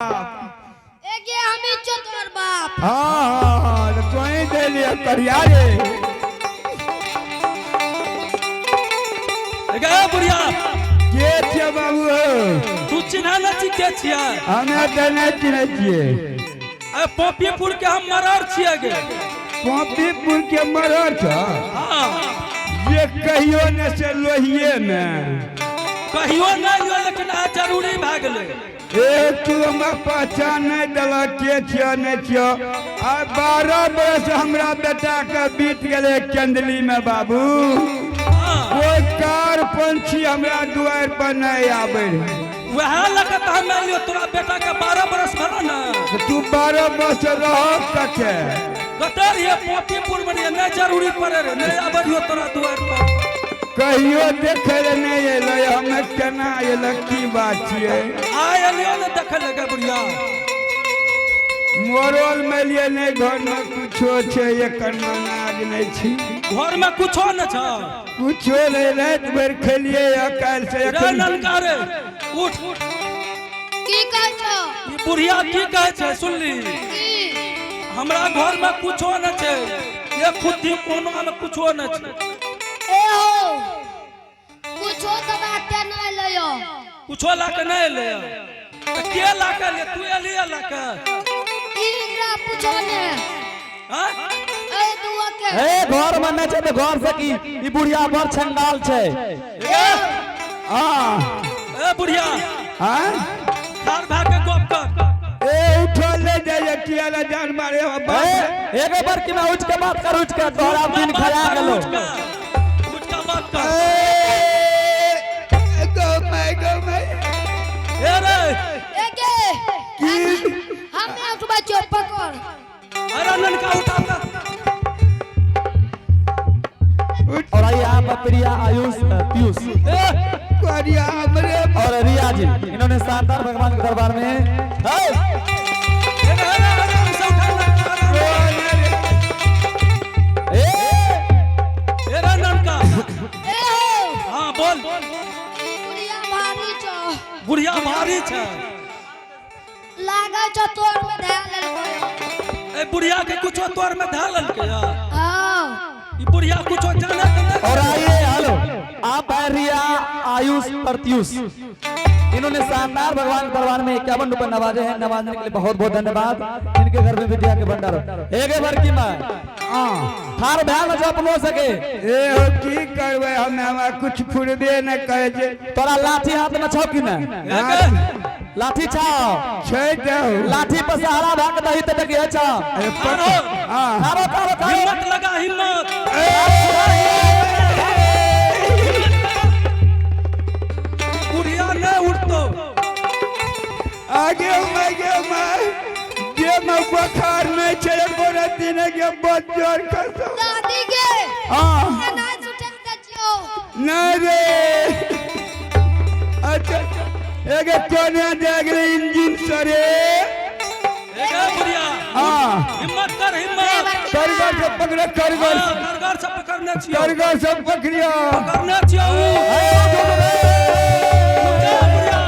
एगे हमी छो तोर बाप। हाँ हाँ, तो तोही दे लिया करिया रे। गे बुढ़िया। के छियै बाबू? तू चिन्ह न छी के छियै? हमे तऽ नहि चिन्है छियै। अरे, पोपीपुर के हम मरर छियै गे। कॉपीपुर के मरर छ? हाँ। जे कहियो ने से लोहिये मे। कहियो नहि लियो, लेकिन आज जरूरी भए गेलै। ए, तू हमरा पहचान नहि देलक, के छियो नहि छियो। आ 12 बरस हमरा बेटा के बीत गेलै चंदली में बाबू। कोई कार पंछी हमरा दुआरि पर नहि आबै रहै। वएह लऽ कऽ तऽ हम एलियो। तोरा बेटा के 12 बरस भेलो ने? तऽ तू 12 बरस रह कते? कतऽ रहियै? पोपीपुर मे रहियै। नहि जरूरी पड़े रहे, नहि आबै रहियो तोरा दुआरि पर। कहियो देखै लए नहि एलै। हमे केना एलै? की बात छियै? आ एलियो ने देखै लए गे बुढ़िया। मरल मेलिए नहि, घरमे कुछो छै, एकर अनाज नहि छी। घर में कुछो नहि छ? कुछो नहि। राति भरि खेलियै आ काल्हि से रे एखन। ननका रे, उठ। की कहै छो? ई बुढ़िया की कहै छै, सुनली? की? हमरा घर में कुछो नहि छै, एक खुद्दी कोनो में कुछो नहि छै। ए हो, कुछो तऽ बाते नहि लयो। कुछो ला के नहि एलै तऽ के ला के एलै? तू एली ला के? ई एकरा पूछो ने। हाँ? ए दुआ के। ए, घर में नहि छै तऽ घर से की? ई बुढ़िया बड़ छंगाल छै। ए। हाँ। ए बुढ़िया। हाँ। ठार भए के गप कर। ए, उठो ले जाइए, किया ले जान मारे हो ए, बाप। एगो बार की मैं उठ के बात कर, उठ के। तोरा दिन खया गेलो। उठ के, उठ के बात कर। ए, गो my, गो my. ए रे। एगे। की? हमे उठबै छियो, पकड़। अरे ननका, उठा के। और आइए आप प्रिया, आयुष, पीयूष ए। करिया हमरे। और रिया जी, इन्होंने शानदार भगवान के दरबार में है। ए रे, अरे अरे, इसे उठा ननका, अरे। ए। ए रे ननका। ए हो। हाँ, बोल। बुढ़िया भारी छो। बुढ़िया भारी छै। लागै छो तोर में धए लेलको। ए बुढ़िया के कुछो तोर में धऽ लेलकै या? हाँ। ई बुढ़िया कुछो जाने के नहीं। और आइए, हेलो, आप है रिया, आयुष, प्रत्युष, इन्होंने शानदार भगवान के दरबार में 51 रुपए नवाजे हैं। नवाजने के लिए बहुत बहुत धन्यवाद। इनके घर में विद्या के भंडार। एक बार की मैं ठार भ्यान जो अपनो सके। ए हो, की करबै हमे? हमरा कुछ फुरबे नहि करै छै। तोरा लाठी हाथ में छौ कि नहीं? ए गे, लाठी छौ? छै तऽ। लाठी पर सहारा भा के दही तऽ देखिए छौ। अरे, ठार हो। हाँ। खारो, खारो, खारो। हिम्मत लगा, हिम्मत। बुढ़िया नहीं उठतो। आगे मैं गे मैं जे में बुखार नहि छै एको रत्ती नहि के, बहुत जोर कसम। दादी गे। हाँ। एना उठा दै छियो। नहि रे। अच्छा, एगे कोने जाय गेलै इंजन सरे? ए गे बुढ़िया। हाँ। हिम्मत कर, हिम्मत। करगर से पकड़े, करगर। हाँ, करगर से पकड़ने छियो। करगर से पकड़ियो। पकड़ने छियो उ। उठ जा बुढ़िया।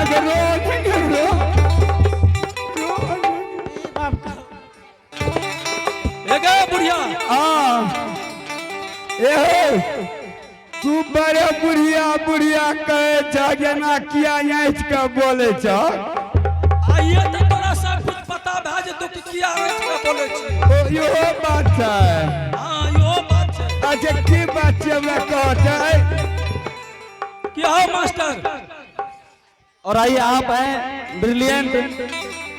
एगे रो, एगे रो। ए गे बुढ़िया। हाँ, ए हो, तू बड़े बुढ़िया बुढ़िया कहे छ, जेना किया आँचि के बोले छ? आइए तऽ तोरा सब कुछ पता भए जेतौ कि किया ऐंठ के बोलै छी। ओ, इहो बात छै? हाँ, इहो बात छै। अच्छा, की बात छै, हमरा कह छै। की हो मास्टर? और आइए, आप हैं ब्रिलियंट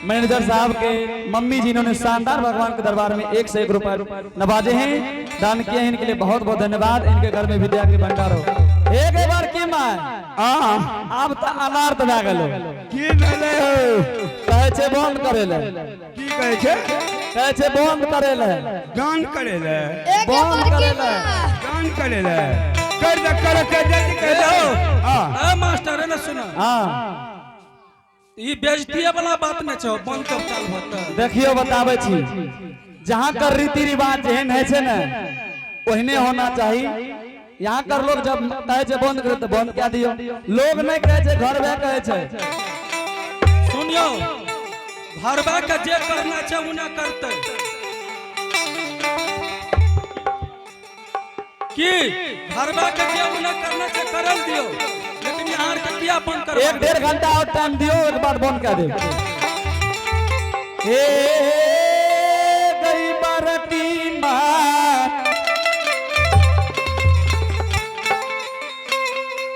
मैनेजर साहब के मम्मी जी, इन्होंने शानदार भगवान के दरबार में 101 रुपए नवाजे हैं, दान किए हैं। इनके लिए बहुत बहुत धन्यवाद। इनके घर में विद्या के भंडार हो। एक बार की मैं आब तऽ अनार भए गेलो। की भेलै हो? कहै छै बंद करे ले। की कहै छै? कहै छै बंद करे ले। दान करे ले? एगे बंद बड़की करे ले। माँ। दान करे ले, कर दे, कर कर, जल्दी कर दो। हाँ। ए मास्टर, एने सुन। हाँ। ई बेइज्जती वाला बात नहि छै, बंद कब चालू होतै? देखियो, बताबै छी, जहाँ कर रीति रिवाज जेहन है छै ने, ओहने होना चाही। यहाँ कर लोग जब कहे छे बंद करो तो बंद क्या दियो। लोग नहीं कहे छे, घर में कहे छे। सुनियो, घरबा के जे करना छै उने करते। की घरबा के जे उने करना छै करल दियो, लेकिन यहाँ के किया बंद करवा? 1-1.5 घंटा और टाइम दियो, एक बार बंद कर दे। ए गई बरती माँ,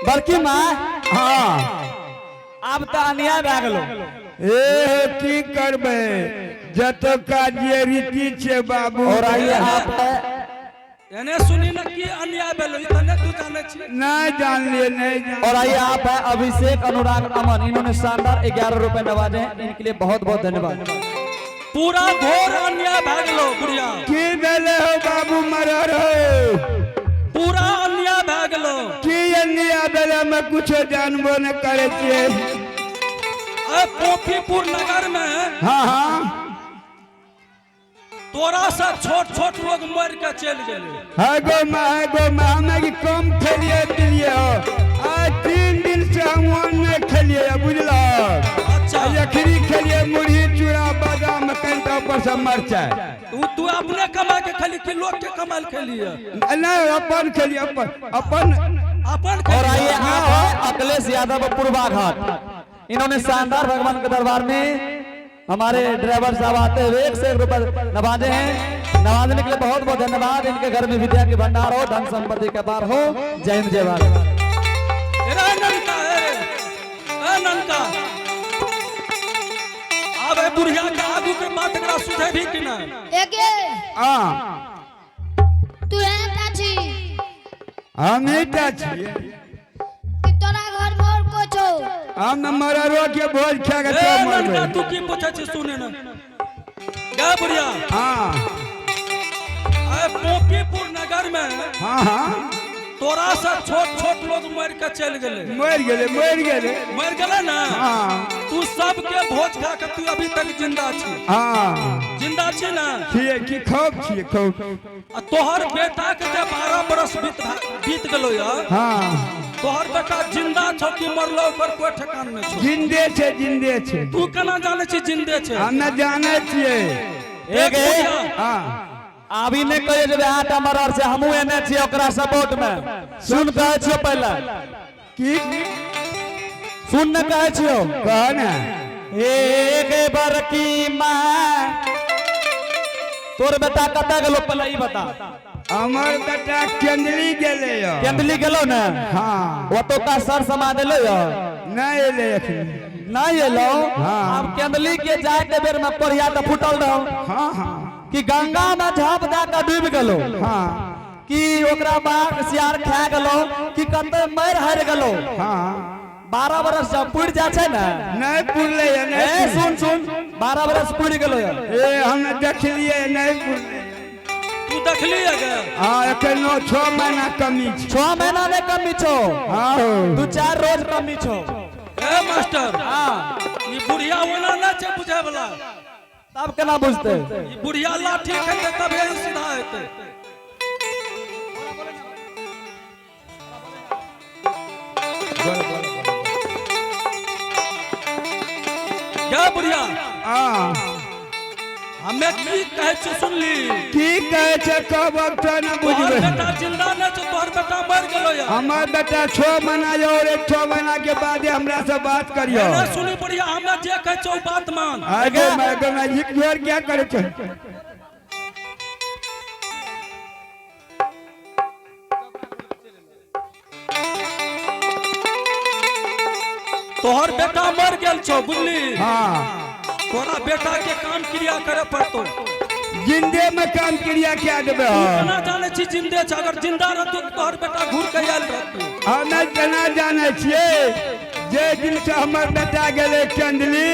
बड़की माँ। हाँ। अब तो अन्याय भए गेलो। ए की करबै, जतका जे रीति छै बाबू। और आइए आप एने सुनी न की अन्याय भेलो, ई त नै तू जानै छी। नहीं जानलिए, नहीं जान। और आइए आप है अभिषेक अनुराग अमन, इन्होंने शानदार 11 रुपए नवाजे हैं, इनके लिए बहुत बहुत धन्यवाद। पूरा घोर अन्याय भए गेलो बुढ़िया। की भेले हो बाबू मरर हो? पूरा अन्याय भए गेलो। की अन्याय भेले, हम कुछो जानबो न करे छियै। ए पोपीपुर नगर में हाँ हाँ तोरा से छोट छोट लोग मर के चल गेले। है गो माँ, है गो माँ, हमें की कम खेलिए पिलिए हो। आज 3 दिन से हम नहीं खेलिए, बुझल? अच्छा। अखनी खेलिए मुरही चूड़ा बादाम कनिटा ऊपर से मरचाई। तू अपने कमा के खेली कि लोग के कमाल खेलिए? नहीं, अपन खेलिए, अपन अपन अपन। और आइए खेलिए। आप है अखिलेश यादव पूर्वाघाट, इन्होंने शानदार भगवान के दरबार में हमारे ड्राइवर साहब आते हुए 1 से 1 रुपए नवाजे हैं। नवाजने के लिए बहुत बहुत धन्यवाद। इनके घर में विद्या के भंडार हो, धन संपत्ति का पार हो। जय हिंद, जय भारत। रे ननका, रे ए ननका, आब ए बुढ़िया के आगू के बात एकरा सुझे भी कि नहीं? एगे आ तू एहन छी। हम टा छियै। कि तोरा घर में और कोई छौ? हम मररो के भोज खा के ए तो ननका, मरबै। तू की पूछे छी सुने न गे बुढ़िया। हाँ। ए पोपीपुर नगर में हाँ हाँ तोरा से छोट छोट लोग मर के चल गेले। मर गेले, मर गेले। मर गेले ना? हाँ। तू सबके भोज खा के तू अभी तक जिंदा छी। हाँ। जिंदा छी ना? छियै की खूब छियै, खूब। आ तोहर बेटा के जे 12 बरस बीत गेलो यार, हाँ। तोहर बेटा जिंदा छौ कि मरलो, ओकर कोई ठेकान नहीं छौ। जिंदे छै, जिंदे छै। तू केना जाने छी जिंदे छै? हम जाने छियै। एक बुढ़िया, हाँ। अभी नहीं कहिए जब आटा मरर से हमहू एने छियै ओकरा सपोर्ट में। सुन कहै छियो पहले। की? सुन न कहै छियो। कह ने। एक बरकी माँ, तोर बेटा कतऽ गेलो पहले ई बता। हमर बेटा केंदली गेले यऽ। केंदली गेलो ने? हाँ। ओतुका सर समा देलो यऽ? नहीं एले अखनी। नहीं एलो? हाँ। अब केंदली के जाए के बेर में कोरिया तऽ फूटल रहो हाँ हाँ कि गंगा में झाप दए के डूबि गेलो, हाँ कि ओकरा बाघ सियार खा गेलो, कि कतऽ मरि हारि गेलो। हाँ 12 बरस जब पुरि जाइ छै ने। नहीं पुरले यऽ, ए नहीं। सुन सुन, 12 बरस पुरि गेलो यऽ। ए हम देखलिए, नहीं पुरले। तू देखली गे? हाँ, एखन 6 महीना कमी छै। 6 महीना नहि कमी छौ। हाँ हो। 2-4 रोज कमी छौ। ए मास्टर, हाँ। ई बुढ़िया ओना नहि छै बुझे वाला। तब केना बुझते? ई बुढ़िया लाठी खेतै तबे ई सीधा हेतै। गे बुढ़िया, हाँ। हमे की कहै छी सुनली? की कहै छै कहब तऽ न तोहर बुझबै। बेटा जिंदा नहि छौ, तोहर बेटा मरि गेलो या। हमर बेटा 6 महीना और 6 महीना के बाद हमरा से बात करियो। एने सुनी बुढ़िया, हमे जे कहै छौ बात मान। आगे मैं गो मैं एक जोर क्या करे छै? तोहर बेटा मर गेल छौ, बुझली? हाँ। तोरा बेटा के काम क्रिया करे पड़तो। जिंदे में काम क्रिया क्या देबे तू हो? केना जाने छी जिंदे छै? अगर जिंदा रहतो तऽ तोहर बेटा घूर के आयल रहतो। हमे केना जाने छियै? जे दिन से हमर बेटा गेलै केंदली,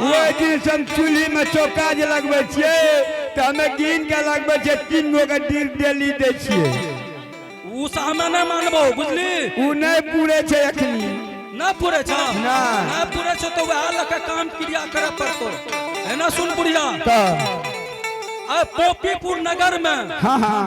ओहि दिन से हम चूल्ही में चौका जे लगबै छियै तऽ हमे गिन के लगबै छियै, 3 गो के डील डेली दै छियै। उ से हमे नहि मानबो, बुझली? उ नहि पूरे छै अखनी। नहि पूरे छौ? नहि। नहि पूरे छौ तऽ वएह लऽ के काम क्रिया करे पड़तो। एना सुन बुढ़िया, तऽ आ पोपीपुर नगर में हाँ हाँ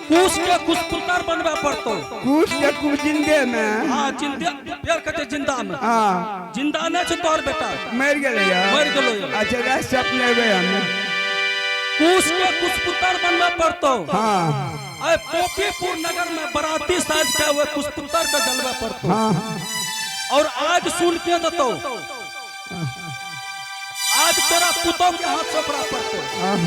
कुश के कुछ पुतर बनबे पड़तो। कुछ के कुछ जिंदे में। हाँ, जिंदे फेर कहते जिंदा में। हाँ। जिंदा नहीं छे तोहर बेटा। मर गेलै यार। मर गेलो यार। अच्छा, रात सपने में हम। कुश के कुछ पुतर बनबे पड़तो। हाँ। अरे पोपीपुर नगर में बराती साज के हुए कुछ पुतर के जलवे पड़तो। हाँ। और आज सुन के दतो, आज तोरा पुतों के हाथ से ओकरा पड़तो। हाँ।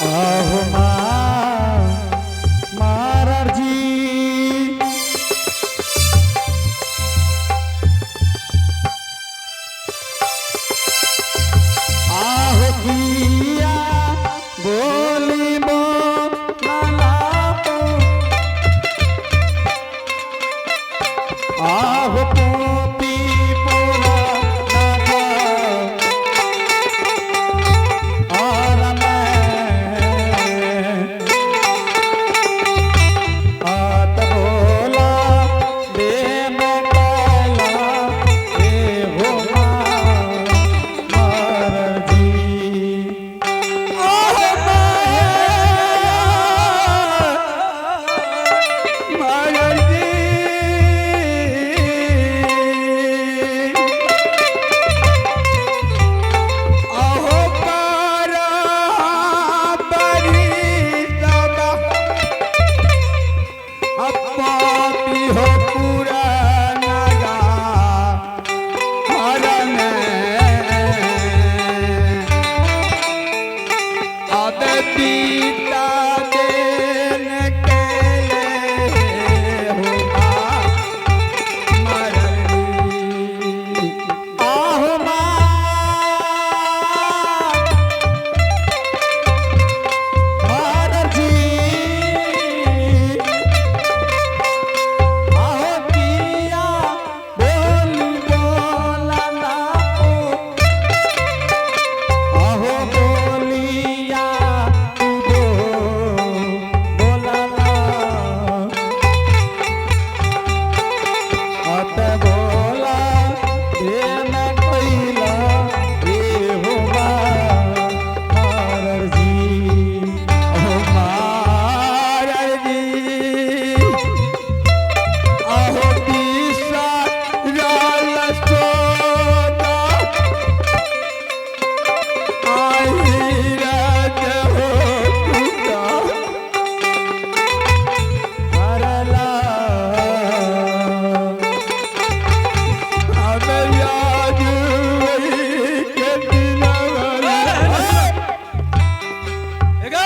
आहो माँ मारर जी। आहो किया बोली बोला तो, आहो पोपी पोरा नागा और मैं आत बोला दे मैं कैला हे हो मार जी। पीता देन कैले हो मरली। आहो मार जी। आहो किया बोली बोला ना ओ, आहो बोलिया तू बोला ना, अत बोला हे न कैला हे हो मार जी। ओ मारजी, आहो दिशा लाल सोदा, आई राज हो तुका। हरला अब याद वही के दिनवरा। एगा,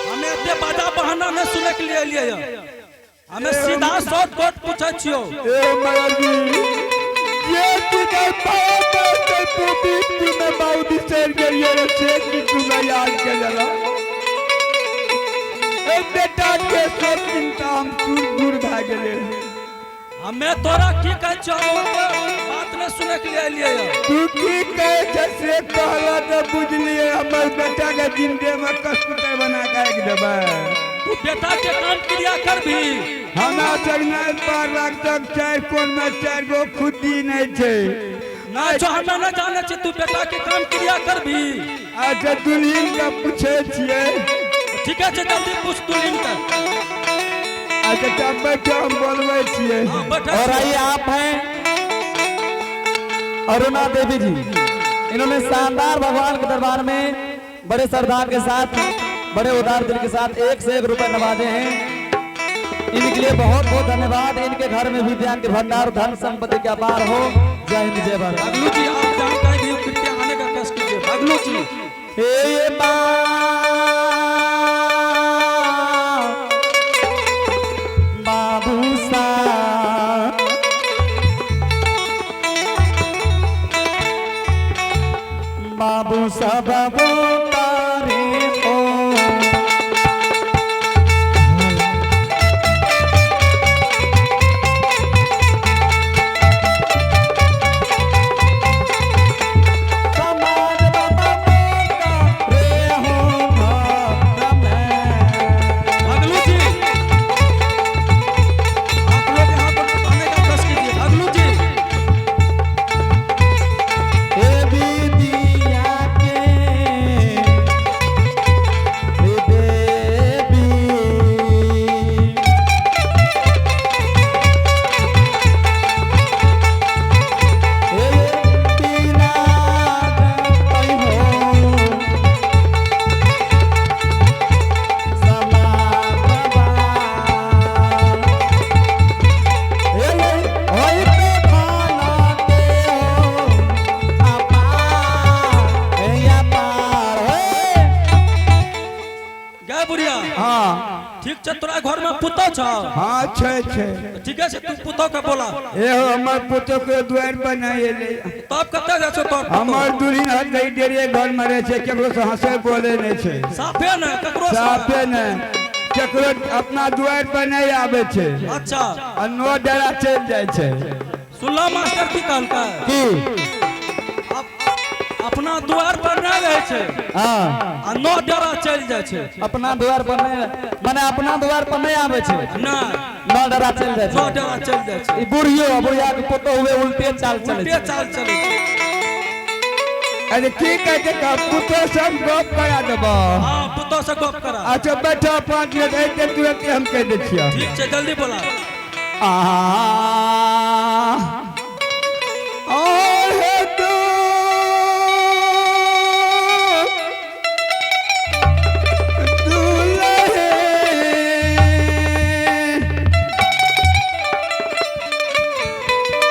हमें एते बाजा बहाना नहीं सुने के लिए एलियै यऽ। हमें सीधा शॉर्ट कट पूछै छियौ। ए मारजी, ये दिन बाबा के पुती तुमे बाउदी शेर करिए रे शेर की तुमे याद के जला। ए बेटा के सब चिंता हम दूर दूर भए गेले। हमें तोरा की कहै छियौ, हम ओते बात नहीं सुने के लिए एलियै यऽ। तू की कहै छै से कहला तऽ बुझलियै हमर बेटा के जिंदे में कसकुटर बना के राखि देबै। तू बेटा के काम क्रिया कर भी। हमरा सब नहि पार लागतक, चारि कोन में चारि गो खुद्दी नहि छै। ना जो हमें न जाने छी, तू बेटा के काम क्रिया कर भी। अच्छा, दुल्हिन के पूछै छियै। ठीक है, जल्दी पूछ दुल्हिन के। अच्छा, तब बैठो, हम बोलबै छियै। हाँ, बैठे। और आइए आप हैं अरुणा देवी जी, इन्होंने शानदार भगवान के दरबार में बड़े सरदार के साथ बड़े उदार दिल के साथ एक से एक रुपए नवाजे हैं। इनके लिए बहुत बहुत धन्यवाद। इनके घर में विद्या के भंडार, धन संपत्ति के अपार हो। जय हिंद, जय भारत। बगलू जी, आप जहाँ कहीं भी हो, कृपया आने का कष्ट कीजिए। बगलू जी। हे बाबू सा बाबू सब तारे ओ समाज बाबा रे हो बगलू जी, आप लोग यहाँ पर आने का कष्ट कीजिए। बगलू जी। हे विद्या के हे देवी हे बिना जपै हो समापवा गए बुढ़िया। हाँ। ठीक छै, तोरा घर में पुतो छौ? हाँ, छै छै। ठीक है, तू पुतो के बोला। एहो हमर पुतोह के दुआरि बनाएले। तब कतऽ जाइ छौ तोर पुतोह? हमर दुल्हन हर नहीं डेरे घर में रहे छै, केकरो से हंसे बोले नहीं छै। साफे ने ककरो से? साफे ने केकरो अपना दुआरि पर नहीं आवे छै। अच्छा। आ नो डेरा चलि जाइ छै। सुनला मास्टर की कहलकै? की? अपना द्वार पर नहि रहै छै हाँ। आ नौ डेरा चलि जाइ छै। अपना द्वार पर नहीं, माने अपना द्वार पर नहीं आवे छै। नहि। नौ डरा चल जाय नौ छै। डेरा चलि जाइ छै। ई बुढ़ियो आ बुढ़िया के पुतोह हुए उल्टे चाल चले उल्टे छै। चाल चलै छै। अरे की कहै छै, पुतोह से हम गप करा देबो। हाँ, पुतोह से गप करा। अच्छा बैठो 5 मिनट, ऐते तुरंते हम कहि दै छियै। ठीक छै, जल्दी बोला। आ और हे दुल्हे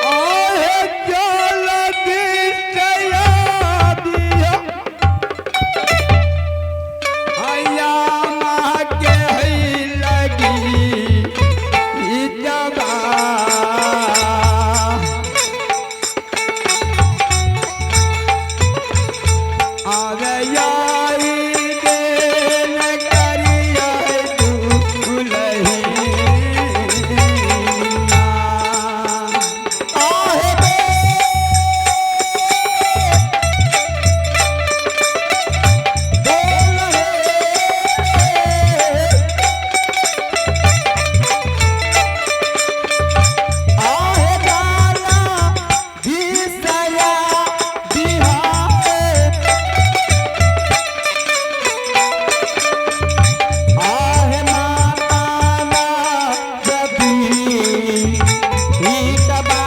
और हे जल दिशया दिया आया माँ के है लगी जबा। आवे यारी देन करिया दुलहिया। आहे बे बोल हे आहे जाला विसया बिहार आहे माता जबी हितबा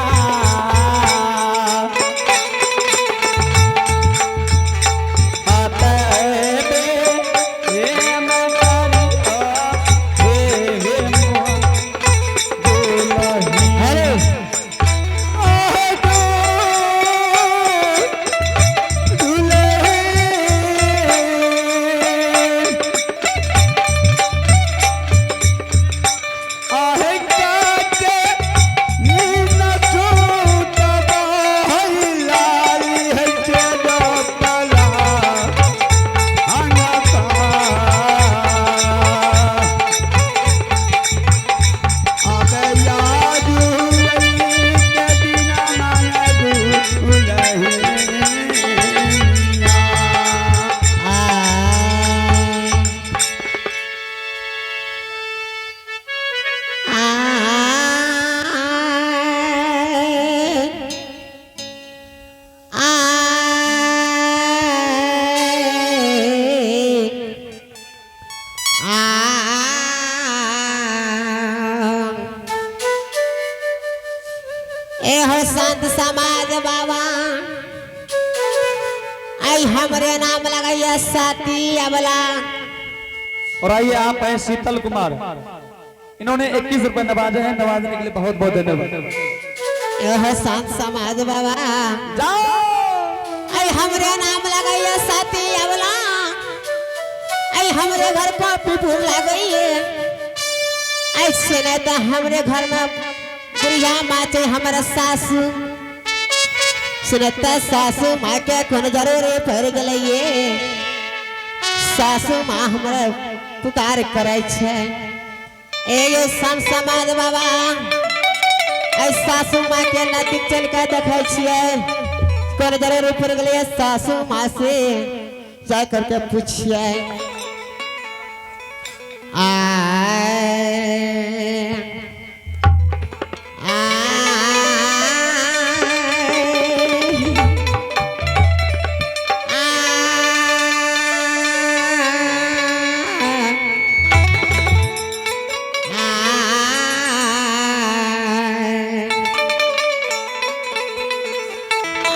अतएव प्रेम करियो हे दुलही। आहे दुलहे। आहे काटे नीन छूटबा है लाली है चेदपला अनपा। आबे यादू के बिना माया दुलहिया। ए हो संत समाज बाबा, आई हमरे नाम लगाइए साथी अबला। और आइए आप हैं शीतल कुमार। इन्होंने 21 रुपए नवाजे हैं। नवाजने के लिए बहुत बहुत धन्यवाद। यह शांत समाज बाबा। जाओ। ऐ हमरे नाम लगाइए साथी अवला, ऐ हमरे घर कॉपी फूल लगाइए। ऐसे नहीं तो हमरे घर में बुढ़िया माँ चे, हमारा सासू। सुनता सासू माँ के कोन जरूरी पड़ गए। सासू माँ हमरा पुकार करे छे। ए यो सम समाज बाबा, ऐ सासू माँ के नदी चल के देखे छियै, कोन जरूरी पड़ गए। सासू माँ से जा करके पूछिए।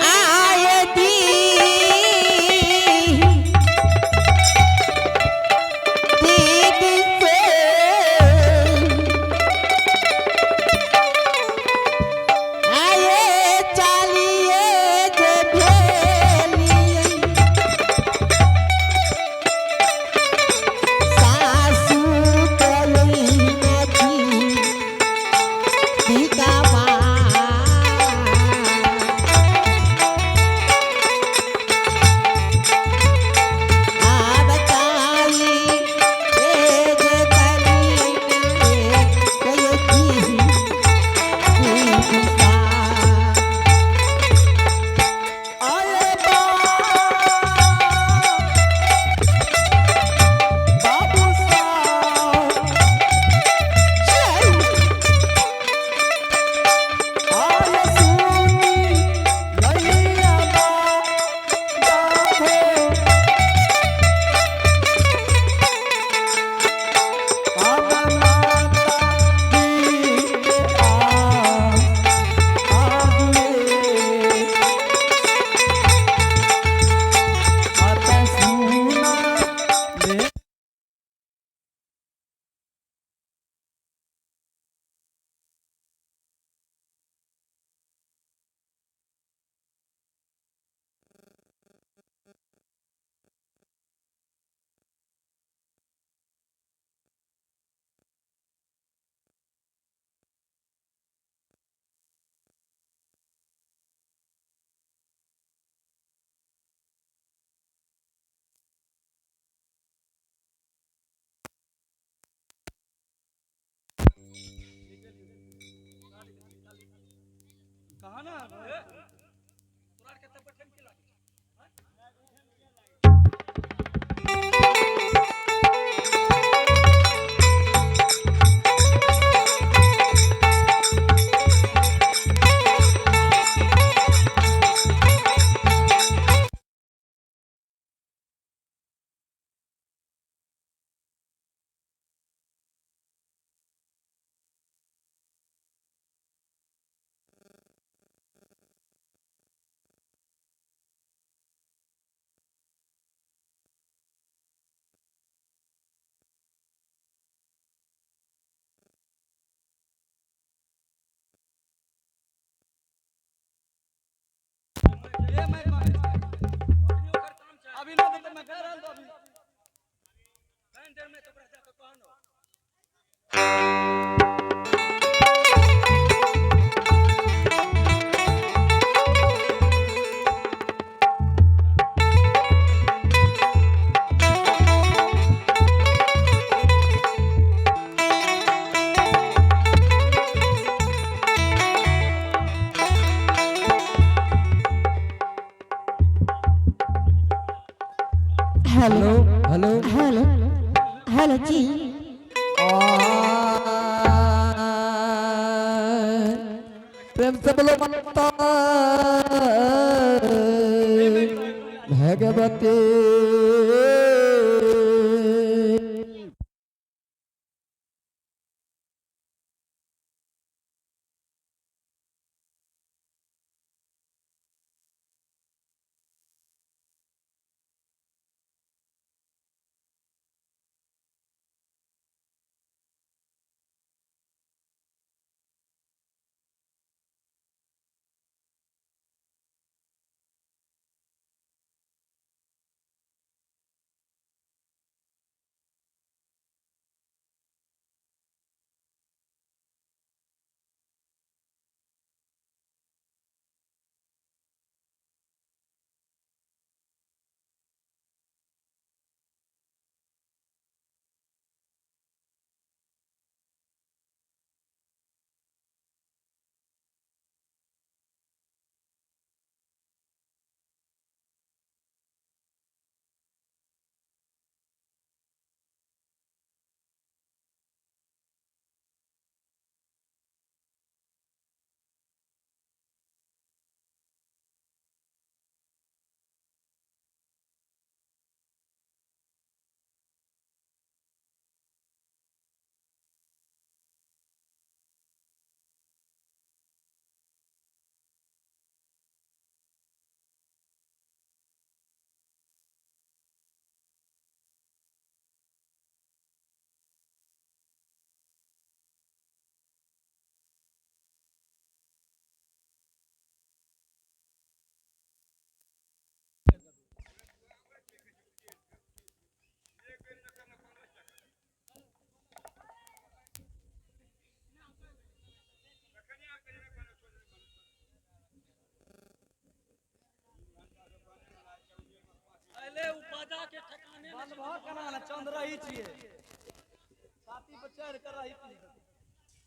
आए दी दीदी से आए चालिए जे भेलिए, सासू कली नदी टीका। आए बाबू साहब, आए सुनी लैया बाबू, आबा माता दी के आ आगुए आता सुना ले। कहा ना तोरा के तब बैठे में की लागे? अभी ना तो मैं कह रहा हूं अभी। देर में तो जाके कहनो। हेलो। हेलो। हेलो हेलो जी। प्रेम से बोलो माता भगवती।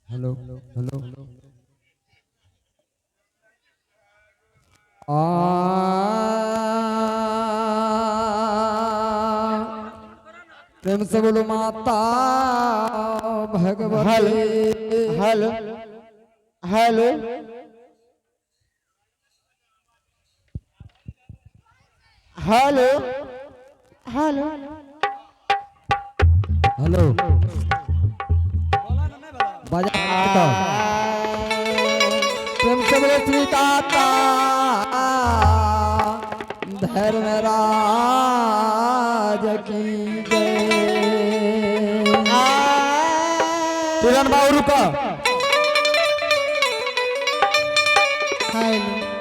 हेलो हेलो आ प्रेम से बोलो माता Bhagwati. Hello hello hello hello. Hello बजा तो। प्रेम से बोलो श्री दाता धर्मराज की जय। तिरन बाबू रुका। हेलो।